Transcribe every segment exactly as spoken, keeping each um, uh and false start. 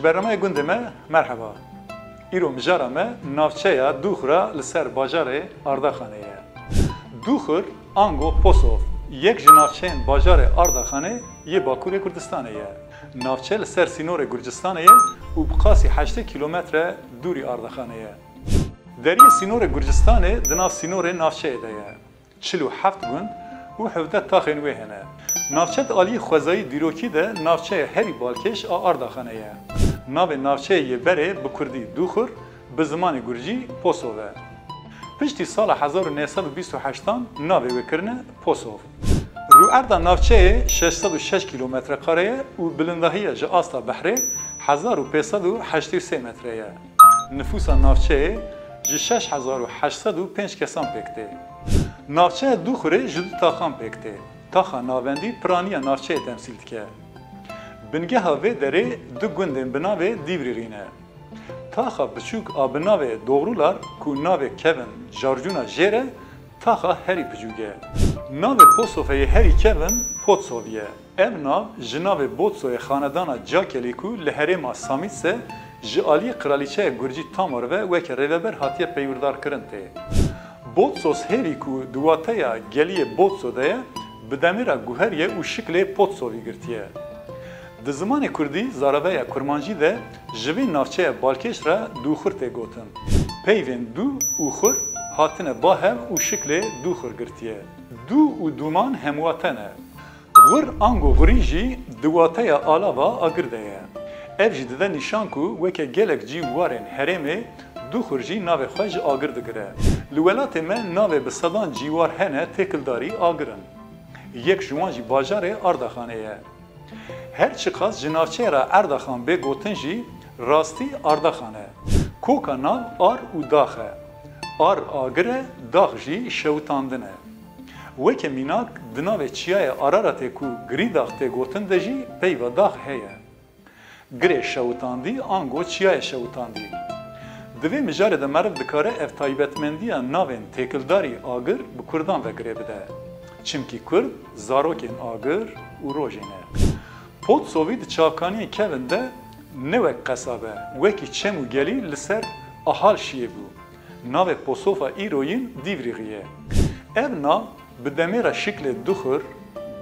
Bernameya gundê me, merheba. Îro mijara me navçeya Dûxura li ser bajarê Ardaxanê ye. Dûxur, ango Posov, yek ji navçeyên bajarê Ardaxanê yê Bakurê Kurdistanê ye. Navçe li ser sînorê Gurcistanê ye û bi qasî heştê kîlometre dûrî Ardaxanê ye. Deriyê sînorê Gurcistanê di nav sînorê navçeyê de ye. Çil û heft gund û hevdeh taxên wê hene. Navçe di aliyê xwezayî dîrokî de navçeya herî balkêş a Ardaxanê ye. Navê navçeyê yê berê bi kurdî Dûxur, bi zimanê gurcî Posov e. Piştî sala hezar û neh sed û bîst û heştan navê wê kirine Posov. Rûerda navçeyê şeş sed û şeş kîlometre kare ye û bilindahiya ji asta behrê hezar û pênc sed û heştê û sê metre ye. Nifûsa navçeyê ji şeş hezar û heşt sed û pênc kesan pêk tê. Navçeya Dûxurê ji du taxan pêk tê. Taxa navendî piraniya navçeyê temsîl dike. Bingeha vê derê du gundên bi navê Dîvrîxî ne. Taxa biçûk a bi navê Doğrular ku navê kevin Carcûna jêr e, taxa herî biçûk e. Navê Posofê yê herî kevin Potsov ye. Ev nav ji navê Botsoyê xanedana Cakelî ku li herêma Samîtse ji aliyê Qiralîçeya Gurcî Tamar ve weke rêveber hatiye peywirdarkirin tê. Botsos hêvî ku di wateya geliyê Botso de ye, bi demêra guheriye û şiklê Potsovî girtiye. Di zimanê kurdî, zareveya kurmancî de ji vê navçeya balkêş re Dûxur tê gotin. Peyvên dû û xur hatine ba hev û şiklê Dûxur girtiye. Dû û dûman hemwate ne. Xur ango xurî jî di wateya alava agir de ye. Ev jî dide nîşan ku weke gelek cî warên herêmê, Dûxur jî navê xwe ji agir digire. Li welatê me navê bi sedan cîwar hene têkildarî agir in. Yek ji wan jî bajarê Ardaxanê ye. Her çiqas ji navçeyê re Erdaxan bê gotin jî rastî Ardaxan e. Koka nav ar û dax e. Ar agir e, dax jî şewitandin e. Weke mînak di navê çiyayê Araratê ku Girîdax tê gotin de jî peyva dax heye. Girê şewitandî ango çiyayê şewitandî. Di vê mijarê de meriv dikare ev taybetmendiya navên têkildarî agir bi kurdan ve girê bide. Çimkî kurd zarokên agir û rojê ne. Potsovî di çavkaniyên kevin de ne wek qesab e, wekî çem û gelî li ser ahal şiyê bû. Navê Posofa îroyîn Dîvrîxî ye. Ev nav bi demêra şiklê Dûxur,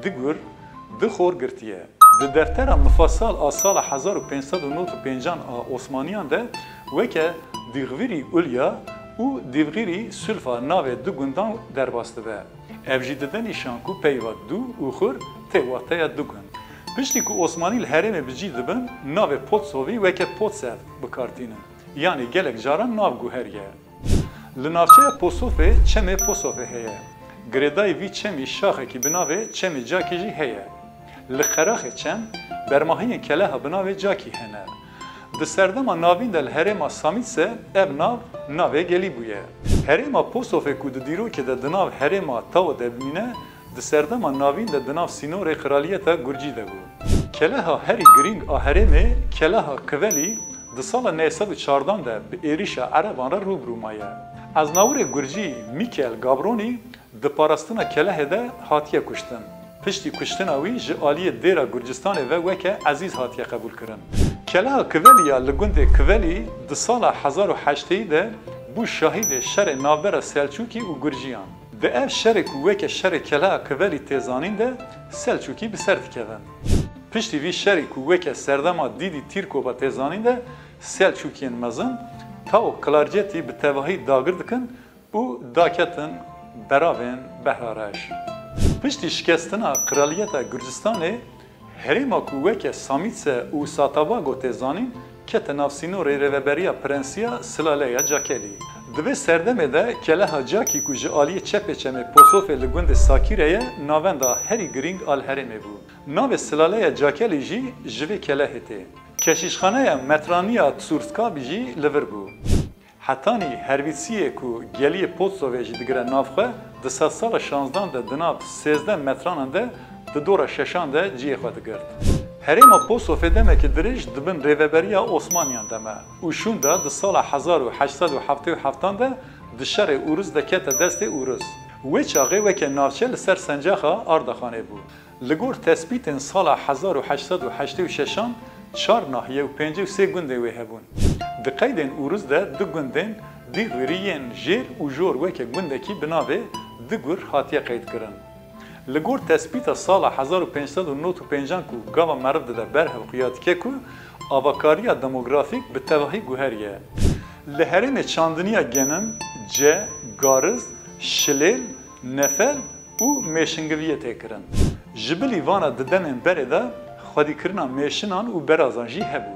Digur, Dixor girtiye. Di deftera mifasal a sala hezar û pênc sed û nod û pêncan a Osmaniyan de weke Dîxvîrî Ulya û Dîvxîrî Sulfa navê du gundan derbas dibe. Ev jî dide nîşan ku peyva dû û xur tê wateya du gund. Piştî ku Osmanî li herêmê bi cî dibin, navê Potsovî weke Potsev bi kar tînin. Yanî gelek caran nav guheriye. Li navçeya Posofê çemê Posofê heye. Girêdayî vî çemî şaxekî bi navê Çemê Cakî jî heye. Li qeraxê çem bermahiyên keleha bi navê Cakî hene. Di serdema navîn de li herêma Samîtse ev nav navê gelî bûye. Herêma Posofê ku di dîrokê de di nav herêma Tao de bimîne, di serdema navîn de di nav sînorê Qiraliyeta Gurcî de bû. Keleha herî girîng a herêmê Keleha Kivelî di sala neh sed û çardan de bi êrîşa Ereban re rû bi rû maye. Eznawirê Gurcî Mîkel Gabronî di parastina kelehê de hatiye kuştin. Piştî kuştina wî ji aliyê dêra Gurcistanê ve weke ezîz hatiye qebûlkirin. Keleha Kivelî ya li gundê Kivelî di sala hezar û heştê de bû şahîdê şerê navbera Selçûkî û Gurciyan. Di ev şerê ku weke şerê Keleha Kivelî tê zanîn de Selçûkî bi ser dikevin. Piştî vî şerî ku weke serdema Dîdî Tîrkova tê zanîn de Selçûkiyên mezin Tao Kilarcetî bi tevahî dagir dikin û daketin beravên Behrareş. Piştî şikestina Qiraliyeta Gurcistanê, herêma ku weke Samîtse û Satabago tê zanîn, kete nav sînorê rêveberiya Prensiya Silaleya Cakelî. Di vê serdemê de Keleha Cakî ku ji aliyê çepê çemê Posofê li gundê Sakîre ye, navenda herî girîng a li herêmê bû. Navê Silaleya Cakelî jî ji vê kelehê tê. Keşîşxaneya Metraniya Tsurskabî jî li vir bû. Hetanî Hervîtsiyê ku geliyê Potsovê jî digire nav xwe, di sedsala şanzdan de di nav sêzdeh metranan de di dora şeşan de cihê xwe digirt. Herêma Posofê demekî dirêj di bin rêveberiya Osmaniyan de me û şûnda di sala hezar û heşt sed û heftê û heftan de di şerê Ûrus de kete destê Ûrus. Wê çaxê weke navçe li ser sencaxa Ardaxanê bû. Li gor tespîtên sala hezar û heşt sed û heştê û şeşan Çar nahiye û pêncî û sê gundên wê hebûn. Di qeydên Uruz de du gundên Dîxwîrî yên jêr û jor weke gundekî bi navê Digur hatiye qeydkirin. Li gor tespîta sala hezar û pênc sed û nod û pêncan ku gava meriv dide ber hev xuya dike ku avakariya demografîk bi tevahî guherî ye. Li herêmê çandiniya genim, ce, gariz, şilêl, nefel û mêşingiviyê tê kirin. Ji bilî vana di demên berê de xwedîkirina mêşinan û berazan jî hebû.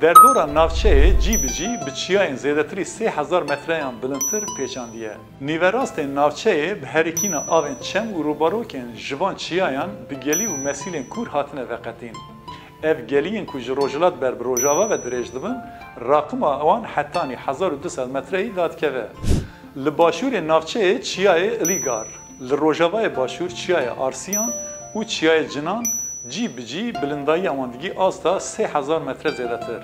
Derdora navçeyê cî bi cî bi çiyayên zêdetirî sê hezar metreyan bilindtir pêçandiye. Nîverastên navçeyê bi herikîna avên çem û rûbarokên ji van çiyayan bi gelî û mesîlên kûr hatine veqetîn. Ev geliyên ku ji rojhilat ber bi rojava ve dirêj dibin, raqima wan hetanî hezar û du sed metreyî dadikeve. Li başûrê navçeyê çiyayê Ilîgar, li rojavayê başûr çiyayê Arsiyan û çiyayê Cinan cî bi cî bilindayiya wan digî asta sê hezar metre zêdetir.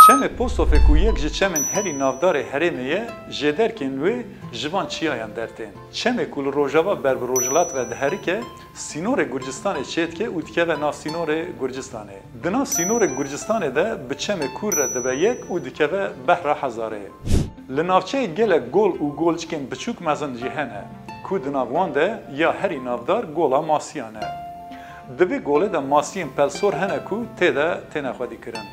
Çemê Posofê ku yek ji çemên herî navdarê herêmê ye, jêderkên wê ji van çiyayan dertên. Çemê ku li rojava ber bi rojhilat ve diherike, sînorê Gurcistanê çêdike û dikeve nav sînorê Gurcistanê. Di nav sînorê Gurcistanê de bi çemê kûr re dibe yek û dikeve behra Hezarê. Li navçeyê gelek gol û golcikên biçûk mezin jî hene, ku di nav wan de ya herî navdar Gola Masiyan e. Di vê golê de masiyên pelsor hene ku tê de têne xwedîkirin.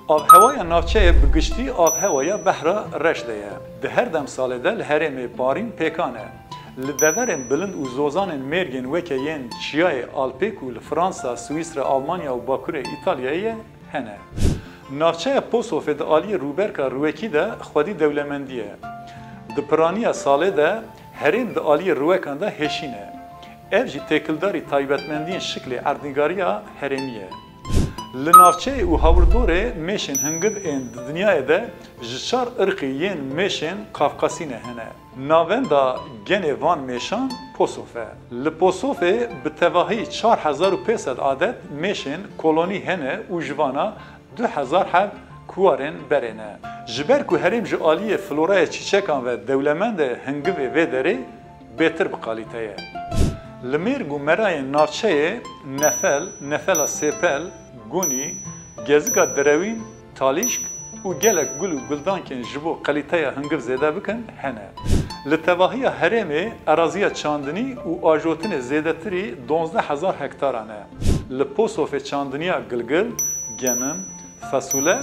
Avhewaya navçeyê bi giştî avhewaya behra Reş de ye. Di her demsalê de li herêmê barîn pêkan e. Li deverên bilind û zozanên mêrgên weke yên çiyayê Alpê ku li Fransa, Swîsre, Almanya û Bakurê Îtalyayê ye, hene. Navçeya Posofê di aliyê rûberka rûwekî de xwedî dewlemendî ye. Di piraniya salê de herêm di aliyê rûwekan de hêşîn e. Ev jî têkildarî taybetmendiyên şiklê erdnîgariya herêmî ye. Li navçeyê û hawirdorê mêşên hingiv ên di dinyayê de ji çar irqî yên mêşên Kafkasî ne hene. Navenda genê van mêşan Posof e. Li Posofê bi tevahî çar hezar û pênc sed adet mêşên kolonî hene û ji vana du hezar heb kuwarên berê ne. Ji ber ku herêm ji aliyê floraya çîçekan ve dewlemend e, hingivê vê derê bêtir bi kalîte ye. Li mêrg û merayên navçeyê nefel, nefela sêpel, gunî, gezika derewîn, talîşk û gelek gul û guldankên ji bo kalîteya hingiv zêde bikin hene. Li tevahiya herêmê eraziya çandinî û ajotinê zêdetirî duwazdeh hezar hektaran e. Li Posofê çandiniya gilgil, genim, fesûle,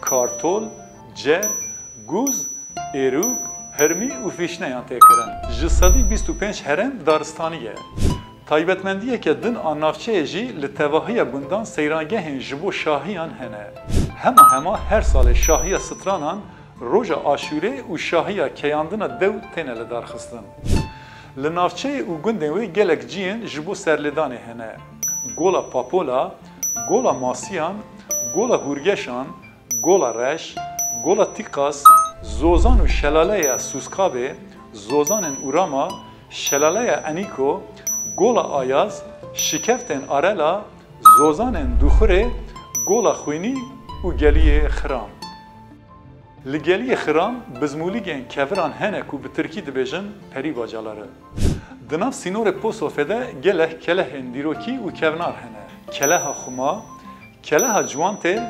kartol, ce, gûz, êrûk, hirmî û fîşneyan tê kirin. Ji sedî bîst û pênc herêm daristanî ye. Taybetmendiyeke din a navçeyê jî li tevahiya gundan seyrangehên ji bo şahiyan hene. Hema hema her salê şahiya stranan, roja aşûrê û şahiya keyandina dew têne lidarxistin. Li navçeyê û gundên wê gelek ciyên ji bo serlêdanê hene. Gola Papola, Gola Masiyan, Gola Hûrgeşan, Gola Reş, Gola Tîqas, zozan û şelaleya Sûskabê, zozanên Urama, şelaleya Enîko, Gola Ayaz, şikeftên Arela, zozanên Dûxurê, Gola Xwînî û Geliyê Xiram. Li Geliyê Xiram bizmûlîgên keviran hene ku bi tirkî dibêjin perî bacaları. Di nav sînorê Posofê de gelek kelehên dîrokî û kevnar hene. Keleha Xuma, Keleha Ciwantêl,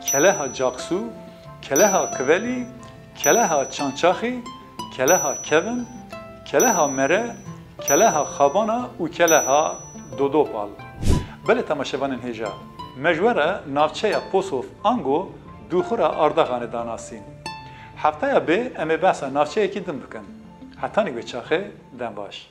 Keleha Caksû, Keleha Kivelî, Keleha Çançaxî, Keleha Kevin, Keleha Mere, Keleha Xabana û Keleha Dodopal. Belê temaşevanên hêja, me ji we re navçeya Posof ango Dûxura Ardaxanê danasîn. Hefteya bê em ê behsa navçeyekî din bikin. Hetanî wê çaxê, dem baş.